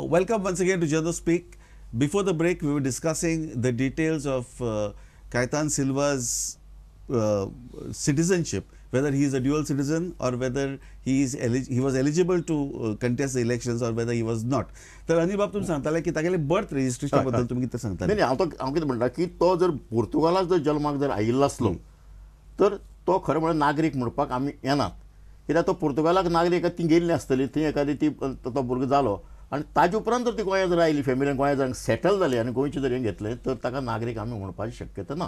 Welcome once again to Jano Speak. Before the break, we were discussing the details of Caitan Silva's citizenship, whether he is a dual citizen or whether he was eligible to contest the elections or whether he was not. तर अनिल बाब, तुम्ही सांगताले की तागेले birth registration बद्दल तुम्ही कितें सांगताले? नाही, हांव हांव कितें म्हणटा की तो जर पुर्तुगालाक जर जल्माक जर आयिल्लो आसलो तर तो खरें म्हळ्यार नागरीक म्हणपाक आमी येनात, कित्याक तो पुर्तुगालाक नागरीक ती गेल्ली आसतली, थंय एखादी ती तो भुरगो जालो आनी ताजे उपरांत जर ती गोंया जर आयली, फॅमिलीन गोंया जर सेटल जाली आनी गोंयचें जर हें घेतलें तर ताका नागरीक आमी म्हणपाची शक्यता ना.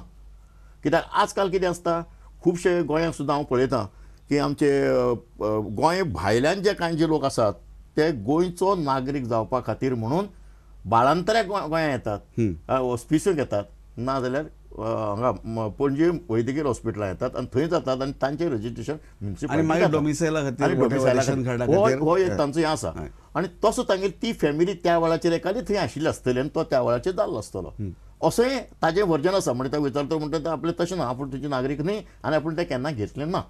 कित्याक आजकाल कितें आसता, खुबशे गोंयांत सुद्दां हांव पळयतां की आमचे गोंय भायल्यान जे कांय जे लोक आसात ते गोंयचो नागरीक जावपा खातीर म्हणून बाळांतऱ्याक गोंयांत येतात, हॉस्पिसूंक येतात, ना जाल्यार हांगा पणजे वैद्यकीय हॉस्पिटलां येतात आनी थंय जातात आनी तांचें रजिस्ट्रेशन म्युनिसिपालिटी डोमिसायला खातीर हो एक तांचो हें आसा. आनी तसो तांगेली ती फॅमिली त्या वेळाचेर एखादी थंय आशिल्ली आसतली आनी तो त्या वेळाचेर जाल्लो आसतलो, अशें ताजें वर्जन आसा. म्हणजे तो विचारतो म्हणटा आपलें तशें ना, आपूण थंयचे नागरीक न्ही आनी आपूण तें केन्ना घेतलें ना,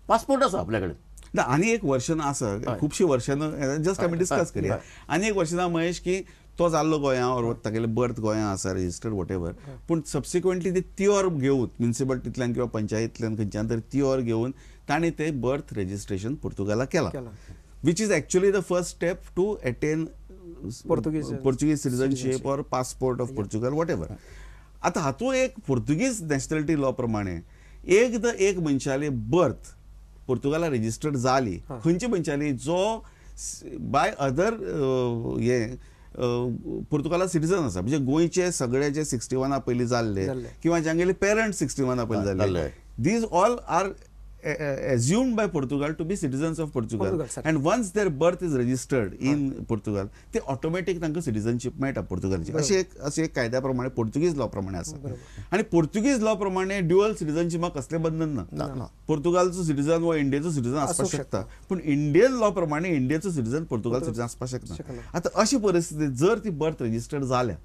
पासपोर्ट आसा आपल्या कडेन ना. आनी एक वर्शन आसा, खुबशीं वर्शनां जस्ट आमी डिस्कस करया. आनी एक वर्शना महेश की तो जाल्लो गोंया ऑर तागेले बर्थ गोंया आसा रजिस्टर्ड what ever, पूण सबसिक्वंटली ते तियोर घेवन म्युनिसिपालिटींतल्यान किंवा पंचायतींतल्यान खंयच्यान तरी तियोर घेवन ताणें ते बर्थ रजिस्ट्रेशन पुर्तुगालाक केलां, which is actually the first step to attain Portuguese citizenship or passport of Portugal whatever. आतां हातूंत एक पुर्तुगीज नॅशनॅलिटी लॉ प्रमाणे एकदां एक मनशाली बर्थ पुर्तुगाला रजिस्टर्ड जाली, खंयच्या मनशाली जो बाय अदर हे पुर्तुगाला सिटीजन आसा, म्हणजे गोंयचे सगळे जे 61 पयलीं जाल्ले किंवा जांगेले पेरंट्स 61 पयलीं जाल्ले, these all are assumed by Portugal to be citizens of Portugal, and once their birth is registered in Portugal, ते ऑटोमॅटीक तांकां सिटीजनशीप मेळटा पुर्तुगालची. अशें एक कायद्या प्रमाणे पुर्तुगीज लॉ प्रमाणे आसा. आनी पुर्तुगीज लॉ प्रमाणे ड्युअल सिटीजनशिपाक कसलें बंधन ना, पुर्तुगालचो सिटीजन वा इंडियेचो सिटीजन आसपाक शकता, पूण इंडियन लॉ प्रमाणे इंडियेचो सिटीजन पुर्तुगाल सिटीजन आसपाक शकना. आतां अशी परिस्थिती जर ती बर्थ रजिस्टर्ड जाल्या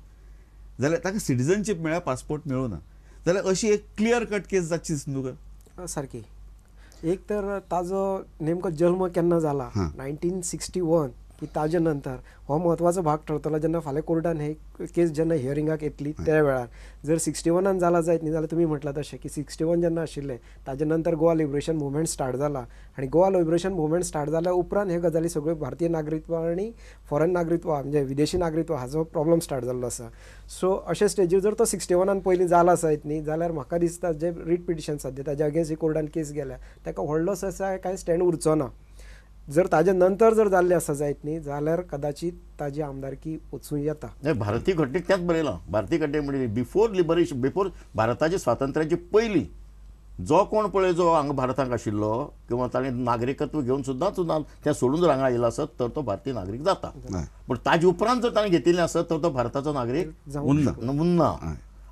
जाल्यार ताका सिटीजनशीप मेळ्ळ्या, पासपोर्ट मेळूना जाल्यार अशी एक क्लियर कट केस जातची तुका सारकी. एक तर ताजो नेमको जल्म केन्ना जाला 1961 की ताजे नंतर हो म्हत्वाचो भाग ठरतलो जेन्ना फाल्यां कोर्टान हे केस जेन्ना हियरिंगाक येतली त्या वेळार. जर 61 जाला जायत न्ही जाल्यार तुमी म्हटलां तशें की 61 जेन्ना आशिल्लें ताजे नंतर गोवा लिबरेशन मुवमेंट स्टार्ट जाला आनी गोवा लिबरेशन मुवमेंट स्टार्ट जाल्या उपरांत ह्यो गजाली सगळ्यो भारतीय नागरिकत्व आनी फॉरेन नागरिकत्व म्हणजे विदेशी नागरिकत्व हाजो प्रॉब्लम स्टार्ट जाल्लो आसा. सो अशे स्टेजीर जर तो 61 पयलीं जाला जायत न्ही जाल्यार म्हाका दिसता जे रीट पिटिशन सद्या ताज्या अगेन्स्ट कोर्टान केस गेल्या ताका व्हडलोसो असो कांय स्टँड उरचो ना. जर ताजे नंतर जर जाल्ले आसा जायत न्ही जाल्यार कदाचित ताजी आमदारकी वचूं येता. भारतीय घटनेक तेंच बरयलां, भारतीय घटनेक म्हणजे बिफोर लिबरेशन, बिफोर भारताच्या स्वातंत्र्याचे पयलीं जो कोण पळय जो हांगा भारताक आशिल्लो किंवा ताणें नागरिकत्व घेवन सुद्दां सुद्दां तें सोडून जर हांगा आयिल्लो आसत तर तो भारतीय नागरीक जाता, पूण ताजे उपरांत जर ताणें घेतिल्लें आसत तर तो भारताचो नागरीक उरना.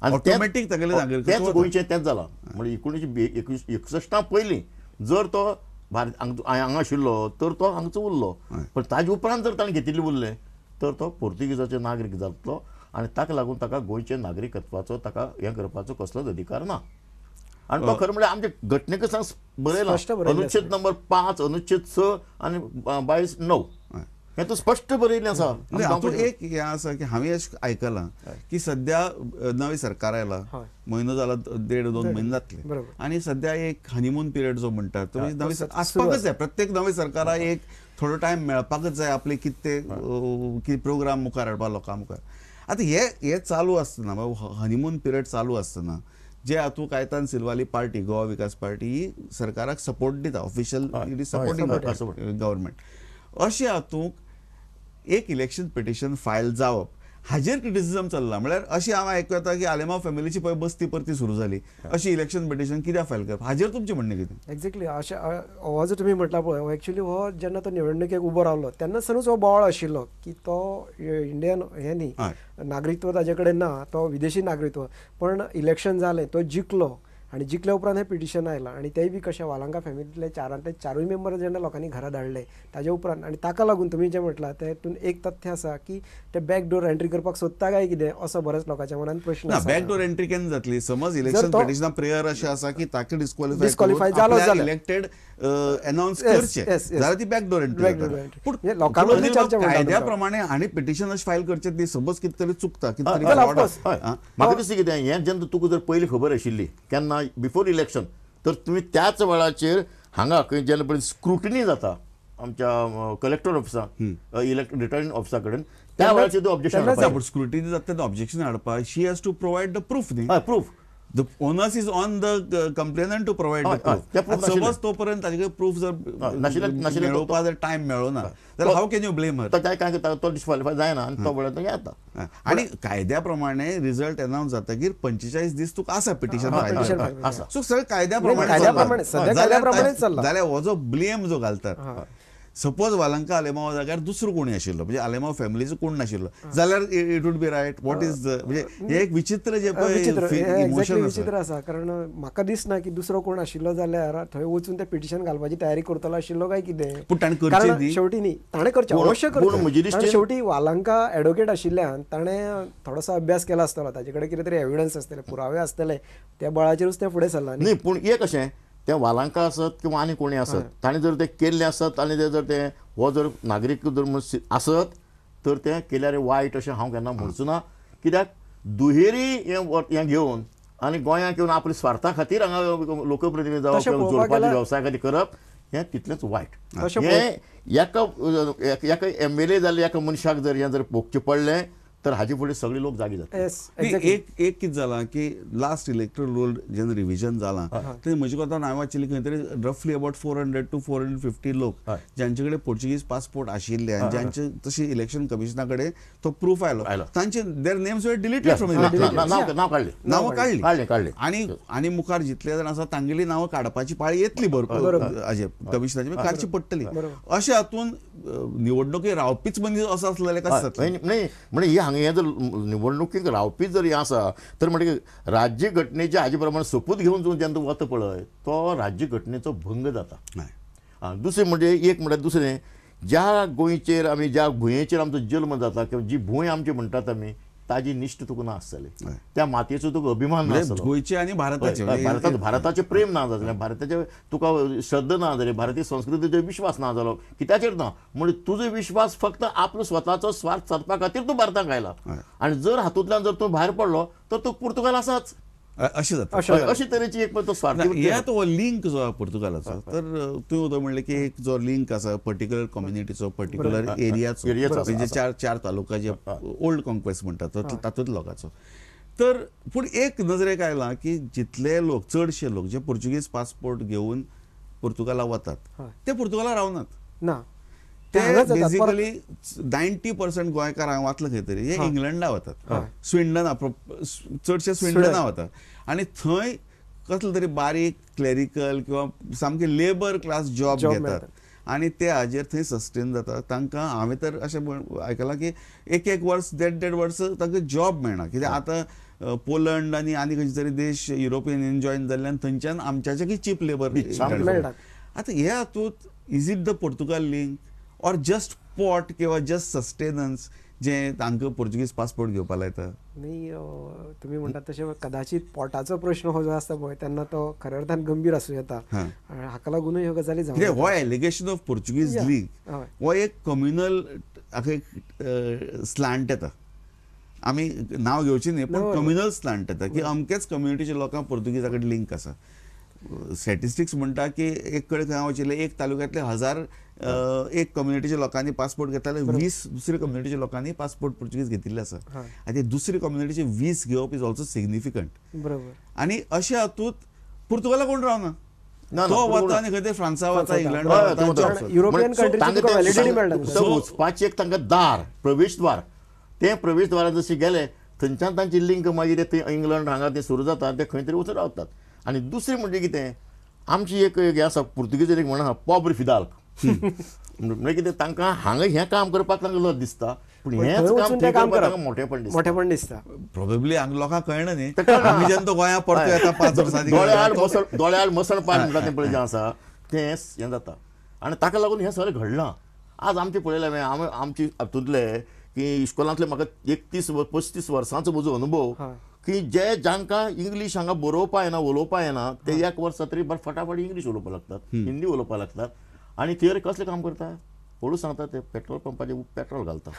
आनी ऑटोमॅटीक तेंच गोंयचें तेंच जालां. म्हणजे 1961 पयलीं जर तो भारत हांगा आशिल्लो तर तो हांगचो उरलो, पण ताजे उपरांत जर ताणें घेतिल्लें उरलें तर तो पुर्तुगीजाचो नागरीक जातलो आनी ताका लागून ताका गोंयचे नागरिकत्वाचो ताका हें करपाचो कसलोच अधिकार ना. आनी तो खरें म्हळ्यार आमचे घटनेकच बरयलां, अनुच्छेद नंबर 5, अनुच्छेद 6 आनी 22(9) हें तो स्पश्ट बरयल्लें आसा. हातूंत एक हें आसा की हांवें अशें आयकलां की सद्या नवें सरकार आयलां, म्हयनो जाला, 1.5-2 म्हयने जातले आनी सद्या एक हनीमून पिरियड जो म्हणटात तो नवें आसपाकच जाय. प्रत्येक नवें सरकाराक एक थोडो टायम मेळपाकच जाय आपले कितें प्रोग्राम मुखार हाडपाक लोकां मुखार. आतां हे चालू आसतना, हनीमून पिरियड चालू आसतना जे हातूंत कायतान सिल्वाली पार्टी, गोवा विकास पार्टी ही सरकाराक सपोर्ट दिता, ऑफिशियल सपोर्टिंग गव्हर्मेंट, अशें हातूंत एक इलेक्शन पिटिशन फायल जावप हाजेर क्रिटिसिजम चल्लां. म्हळ्यार अशें हांव आयकूं येता की आलेमाव फॅमिलीची पळय बस्ती परती सुरू जाली, अशी इलेक्शन पिटिशन कित्याक फायल करप, हाजेर तुमचें म्हणणें कितें? एक्झॅक्टली अशें हो जो तुमी म्हटला पळय, एक्चुअली हो जेन्ना तो निवडणुकेक उबो रावलो तेन्नासुनूच हो बोवाळ आशिल्लो की तो इंडियन हें न्ही, नागरिकत्व ताजे कडेन ना, तो विदेशी नागरिकत्व, पण इलेक्शन जालें, तो जिखलो आनी जिखल्या उपरांत हें पिटिशन आयलां आनी तेंय बी कशें वालांका फॅमिलींतले चारांतले चारूय मेंबर जेन्ना लोकांनी घरा धाडले ताजे उपरांत. आनी ताका लागून तुमी जें म्हटलां तेतून एक तथ्य आसा की ते बॅक डोर एंट्री करपाक सोदता काय कितें असो बऱ्याच लोकांच्या मनान प्रश्न आसा. बॅक डोर एंट्री केन्ना जातली? समज इलेक्शन पिटिशना प्रेयर अशें आसा की ताका डिस्क्वॉलिफाय जालो जाल्यार इलेक्टेड अनाउन्स करचें जाल्यार ती बॅकडोर एंट्री. पूण कायद्या प्रमाणे आनी पिटिशन अशें फायल करचें ती सपोज कितें तरी चुकता, कितें तरी. म्हाका दिसता कितें हें जेन्ना तुका जर पयलीं खबर आशिल्ली केन्ना बिफोर इलेक्शन तर तुमी त्याच वेळाचेर हांगा खंय जेन्ना पळय स्क्रुटनी जाता आमच्या कलेक्टर ऑफिसाक रिटर्निंग ऑफिसा कडेन त्या वेळाचेर तूं ऑब्जेक्शन. स्क्रुटनी जाता तेन्ना ऑब्जेक्शन हाडपाक she has to provide the proof न्ही. Proof The onus is on the complainant to provide the proof. Suppose तोपर्यंत ताजे कडेन प्रूफ जर मेळोवपाक जर टायम मेळ्ळो ना जाल्यार how can you blame her? काय काय तो डिस्क्वॉलिफाय जायना आनी तो वेळार येता. आनी कायद्या प्रमाणे रिजल्ट अनाउन्स जातकीर 45 दीस तुका आसा पिटिशन फायल. सो सगळें कायद्या प्रमाणे जाल्यार हो जो ब्लेम जो घालतात, सपोज वालंका आलेमाव जाग्यार दुसरो कोणी आशिल्लो, म्हणजे आलेमाव फॅमिलीचो कोण नाशिल्लो जाल्यार it would be right. What is म्हणजे हे एक विचित्र जे पळय इमोशन विचित्र आसा. कारण म्हाका दिसना की दुसरो कोण आशिल्लो जाल्यार थंय वचून ते पिटिशन घालपाची तयारी करतलो आशिल्लो काय कितें. पूण ताणें करचें शेवटी न्ही, ताणें करचें अवश्य करचें. शेवटी वालंका एडवोकेट आशिल्ल्यान ताणें थोडोसो अभ्यास केला आसतलो, ताजे कडेन कितें तरी एविडन्स आसतले, पुरावे आसतले, त्या बळाचेरूच तें फुडें सरलां न्ही. पूण एक अशें ते वालांका आसत किंवा आनी कोणी आसत ताणें जर ते केल्लें आसत आनी ते जर ते हो जर नागरीक जर आसत तर तें केल्यार वायट अशें हांव केन्ना म्हणचो ना. कित्याक दुहेरी हें घेवन आनी गोंयांत येवन आपल्या स्वार्था खातीर हांगा लोकप्रतिनिधी जावप किंवा जोडपाचे वेवसाय खातीर करप हें तितलेंच वायट. हें एका एका एमएलए जाल्ल्या एका मनशाक जर हें जर भोगचें पडलें तर हाजे फुडें सगळे लोक जागे जाता. एक एक कितें जालां की लास्ट इलेक्ट्रल रोल जेन्ना रिविजन जालां तें म्हजे कोतान हांवें वाचिल्लें खंय तरी रफली अबावट 400 to 450 लोक ज्यांचे कडेन पोर्चुगीज पासपोर्ट आशिल्ले आनी ज्यांचे तशें इलेक्शन कमिशना कडेन तो प्रूफ आयलो तांचे their names were deleted from नांव काडलें, नांवां काडलीं काडलीं आनी आनी मुखार जितले जाण आसा तांगेली नांवां काडपाची पाळी येतली बरोबर हाजे कमिशनाची काडची पडटली. अशें हातून निवडणुके रावपीच मनीस असो आसलो जाल्यार कशें जातलें? न्ही म्हणजे हांगा हें जर निवडणुकीक रावपी जर हें आसा तर म्हणटकीर राज्य घटनेच्या हाजे प्रमाणे सोपूत घेवन तूं जेन्ना वता पळय तो राज्य घटनेचो भंग जाता. दुसरें म्हणजे एक म्हणल्यार दुसरें ज्या गोंयचेर आमी ज्या भुंयेचेर आमचो जल्म जाता किंवा जी भूंय आमची म्हणटात आमी ताजी निश्ठ तुका ना आसतली, त्या मातयेचो तुका अभिमान ना आसतलो, गोंयचे आनी भारताचे भारताचें प्रेम ना जातलें, भारताचें तुका श्रद्धा ना जाली, भारतीय संस्कृतीचेर विश्वास ना जालो, कित्याचेर ना म्हणजे तुजो विश्वास फक्त आपलो स्वताचो स्वार्थ सादपा खातीर तूं भारताक आयला आनी जर हातूंतल्यान जर तूं भायर पडलो तर तूं पुर्तुगाल आसाच अशें जाता. अशे तरेची एक तो स्वार्थ हे तो लिंक जो आसा पुर्तुगालाचो तर तुवें म्हणलें की एक जो लिंक आसा पर्टिक्युलर कम्युनिटीचो पर्टिक्युलर एरियाचो म्हणजे चार चार तालुका जे ओल्ड कॉन्क्वेस्ट म्हणटात तातूंत लोकांचो. तर पूण एक नजरेक आयलां की जितले लोक चडशे लोक जे पोर्चुगीज पासपोर्ट घेवन पुर्तुगाला वतात ते पुर्तुगाला रावनात ना, ते बेसिकली 90% गोंयकार हांवें वाचलां खंय तरी हे इंग्लंडा वतात, स्विंडना, चडशे स्विंडना वतात आनी थंय कसलो तरी बारीक क्लेरिकल किंवा सामके लेबर क्लास जॉब घेतात आनी ते हाजेर थंय सस्टेन जाता. तांकां हांवें तर अशें आयकलां की एक एक वर्स देड देड वर्स तांकां जॉब मेळना कित्याक आतां पोलंड आनी आनी खंयचे तरी देश युरोपियन युनियन जॉयन जाल्ल्यान थंयच्यान आमच्याच्याकूय चीप लेबर मेळटा. आतां हे हातूंत is it the Portugal link or just pot किंवा जस्ट सस्टेनन्स जे तांकां पोर्चुगीज पासपोर्ट घेवपाक लायता? न्ही, तुमी म्हणटात तशें कदाचीत पोटाचो प्रश्न हो जो आसता पळय तेन्ना तो खऱ्या अर्थान गंभीर आसूं येता, हाका लागूनय ह्यो गजाली जावं. हो एलिगेशन ऑफ पोर्चुगीज लीग हो एक कम्युनल एक स्लांट येता, आमी नांव घेवची न्ही पूण कम्युनल स्लांट येता की अमकेच कम्युनिटीच्या लोकांक पोर्तुगीजा कडेन लिंक आसा. स्टॅटिस्टिक्स म्हणटा की एक कडेन खंय वचिल्ले एक तालुक्यांतले 1000 एक कम्युनिटीच्या लोकांनी पासपोर्ट घेतले, 20 दुसरे कम्युनिटीच्या लोकांनी पासपोर्ट पोर्चुगीज घेतिल्ले आसा आनी दुसरी कम्युनिटीचे 20 घेवप is also significant. बरोबर. आनी अशे हातूंत पुर्तुगाला कोण रावना, तो वता आनी खंय तरी फ्रांसा वता, इंग्लंडा वता, युरोपियन कंट्रीची वचपाचें एक तांकां दार प्रवेशद्वार, तें प्रवेशद्वारा जशें गेले थंयच्यान तांची लिंक मागीर ते इंग्लंड हांगा ते सुरू जाता, ते खंय तरी वचून रावतात. आनी दुसरें म्हणजे कितें आमची एक हें आसा पुर्तुगेज एक म्हण आसा पॉब्र फिदाल्क, म्हणजे कितें तांकां हांगा हें काम करपाक तांकां लज दिसता पूण हेंच काम तांकां मोठेपण दिसता, मोठेपण दिसता. प्रोबेबली हांगा लोकांक कळना न्ही, आमी जेन्ना गोंया परतो येता 5 वर्सांनी दोळ्यार मसण पाड म्हणटा तें पळय जें आसा तें हें जाता आनी ताका लागून हें सगळें घडलां. आज आमचें पळयलें हांवें आमी आमची हातूंतले की इस्कॉलांतले म्हाका 31-35 वर्सांचो म्हजो अनुभव की जे जांकां इंग्लीश हांगा बरोवपा येना उलोवपा येना ते एक वर्सा तरी बरें फटाफट इंग्लीश उलोवपाक लागतात, हिंदी उलोवपाक लागतात आनी थंय कसलें काम करता हळू सांगता ते पेट्रोल पंपाचेर पेट्रोल घालता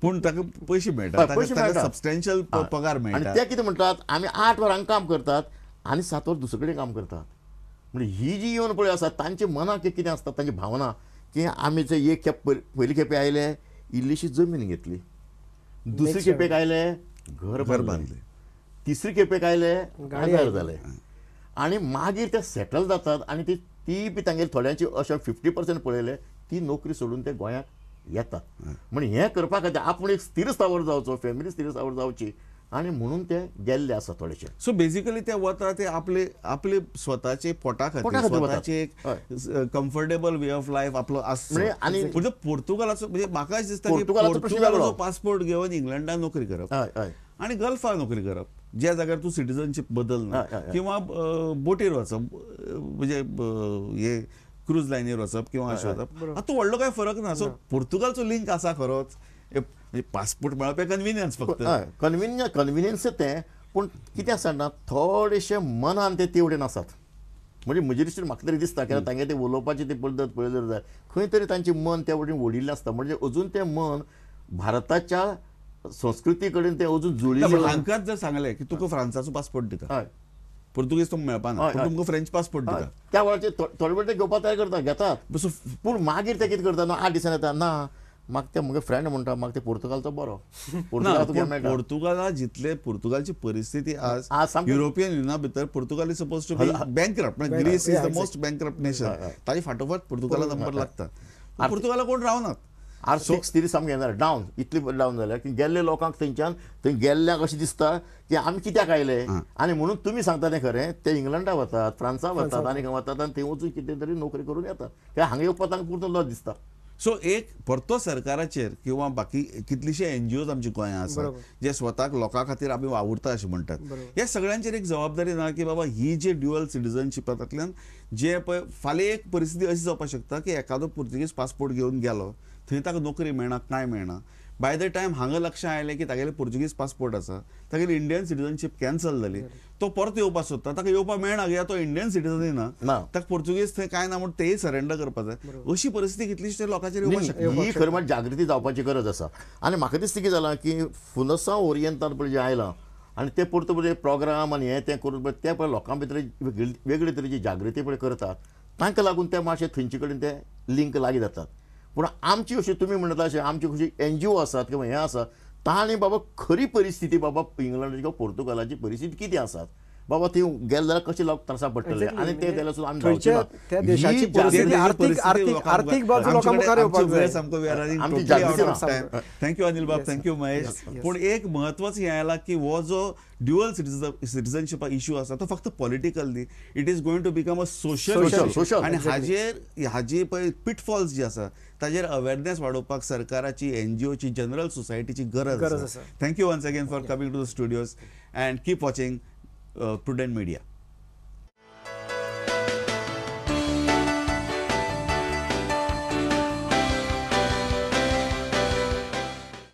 पूण ताका पयशे मेळटा, ताका सबस्टेन्शियल पगार मेळटा. आनी ते कितें म्हणटात आमी 8 वरांक काम करतात आनी 7 वर दुसरे कडेन काम करतात. म्हणजे ही जी येवन पळय आसा तांच्या मनाक कितें आसता, तांची भावना की आमी जे एक खेप पयली खेपे आयले इल्लीशी जमीन घेतली, दुसरी खेपेक आयले घर बांदले, तिसरी खेपेक आयले गाडयार जाले आनी मागीर ते सेटल जातात आनी ती बी तांगेली थोड्यांची अशें 50% पळयले ती नोकरी सोडून ते गोंयाक येतात. म्हण हें करपा खातीर आपूण एक स्थिर स्थावर जावचो, फॅमिली स्थिर स्थावर जावची आनी म्हणून ते गेल्ले आसा थोडेशे. सो बेसिकली ते वता ते आपले आपले स्वताचे पोटा खातीर, स्वताचे एक कम्फर्टेबल वे ऑफ लायफ आपलो आसचो. आनी पूण पोर्तुगालाचो म्हणजे म्हाका दिसता की पोर्तुगालाचो पासपोर्ट घेवन इंग्लंडान नोकरी करप आनी गल्फान नोकरी करप, ज्या जाग्यार तूं सिटीजनशीप बदलना, किंवा बोटीर वचप म्हणजे हे क्रूज लायनीर वचप किंवा अशें वचप, हातूंत व्हडलो कांय फरक ना. सो पोर्तुगालचो लिंक आसा खरोच, पासपोर्ट मेळप हें कन्विनियन्स फक्त कन्विनियन्स तें. पूण कितें आसा ना थोडेशे मनान ते तेवडेन आसात. म्हणजे म्हजे दृश्टीन म्हाका तरी दिसता कित्याक तांगे ते उलोवपाची ती पद्दत पळयली जाल्यार खंय तरी तांचें मन त्या वटेन ओडिल्लें आसता. म्हणजे अजून तें मन भारताच्या संस्कृती कडेन ते अजून जुळिल्लें. हांकांच जर सांगलें की तुका फ्रांसाचो पासपोर्ट दिता, पुर्तुगेज तुमकां मेळपा ना, पूण तुमकां फ्रेंच पासपोर्ट दिता, त्या वेळाचेर थोडे वेळ ते घेवपाक तयार करता, घेतात. पूण मागीर ते कितें करता ना 8 दिसांनी येता ना म्हाका ते म्हगे फ्रेंड म्हणटा म्हाका ते पोर्तुगालचो बरो, पोर्तुगाला जितले पोर्तुगालची परिस्थिती आज युरोपियन युनियना भितर Portugal is suppose to be bankrupt, Greece is the most bankrupt nation, ताजे फाटोफाट पोर्तुगाला नंबर लागता. पोर्तुगाला कोण रावनात, आर्थिक स्थिती सामकी येणार डावन, इतली डावन जाल्या की गेल्ले लोकांक थंयच्यान थंय गेल्ल्यांक अशें दिसता की आमी कित्याक आयले. आनी म्हणून तुमी सांगता तें खरें, ते इंग्लंडा वतात, फ्रांसा वतात आनी खंय वतात आनी थंय वचून कितें तरी नोकरी करून येतात, कित्याक हांगा येवपाक तांकां पुरतो लज दिसता. सो एक परतो सरकाराचेर किंवा बाकी कितलीशे एनजीओज आमच्या गोंयांत आसा जे स्वताक लोकां खातीर आमी वावुरता अशें म्हणटात, ह्या सगळ्यांचेर एक जबाबदारी ना की बाबा ही जे ड्युअल सिटीजनशिपांतल्यान जे पळय फाल्यां एक परिस्थिती अशी जावपाक शकता की एखादो पुर्तुगीज पासपोर्ट घेवन गेलो थंय ताका नोकरी मेळना, कांय मेळना, बाय the time हांगा लक्षां आयलें की तागेले पुर्तुगीज पासपोर्ट आसा, तागेली इंडियन सिटीजनशीप कॅन्सल जाली, तो परत येवपाक सोदता, ताका येवपाक मेळना कित्याक तो इंडियन सिटीजनय ना, ताका पुर्तुगीज थंय कांय ना म्हूण तेय सरेंडर करपाक जाय. अशी परिस्थिती कितलीशी लोकांचेर येवपाक शकता. ही खरें म्हळ्यार जागृती जावपाची गरज आसा. आनी म्हाका दिसता कितें जालां की फुनसांव ओरियंतान पळय जें आयलां आनी ते परतो पळय प्रोग्राम आनी हें तें करून पळय ते पळय लोकां भितर वेगळे तरेची जागृती पळय करतात, तांकां लागून ते मातशे थंयचे कडेन ते लिंक लागीं जातात. पूण आमची अशी तुमी म्हणटा अशें आमची कशी एनजीओ आसात किंवा हें आसा तांणी बाबा खरी परिस्थिती बाबा इंग्लंडाची किंवा पोर्तुगालाची परिस्थिती कितें आसात बाबा थंय गेले जाल्यार कशें लोक त्रासा पडटले आनी ते जाल्यार सुद्दां आमी जावचे ना. Thank you Anil बाब, thank you Mahesh. पूण एक म्हत्वाचें हें आयलां की हो जो ड्युअल सिटीजनशिपा इशू आसा तो फक्त पॉलिटिकल न्ही, it is going to become a social issue. आनी हाजेर हाजी पळय पिटफॉल्स जी आसा ताजेर अवेरनेस वाडोवपाक सरकाराची, एनजीओची, जनरल सोसायटीची गरज आसा. Thank you once again for coming to the studios and keep watching Prudent Media.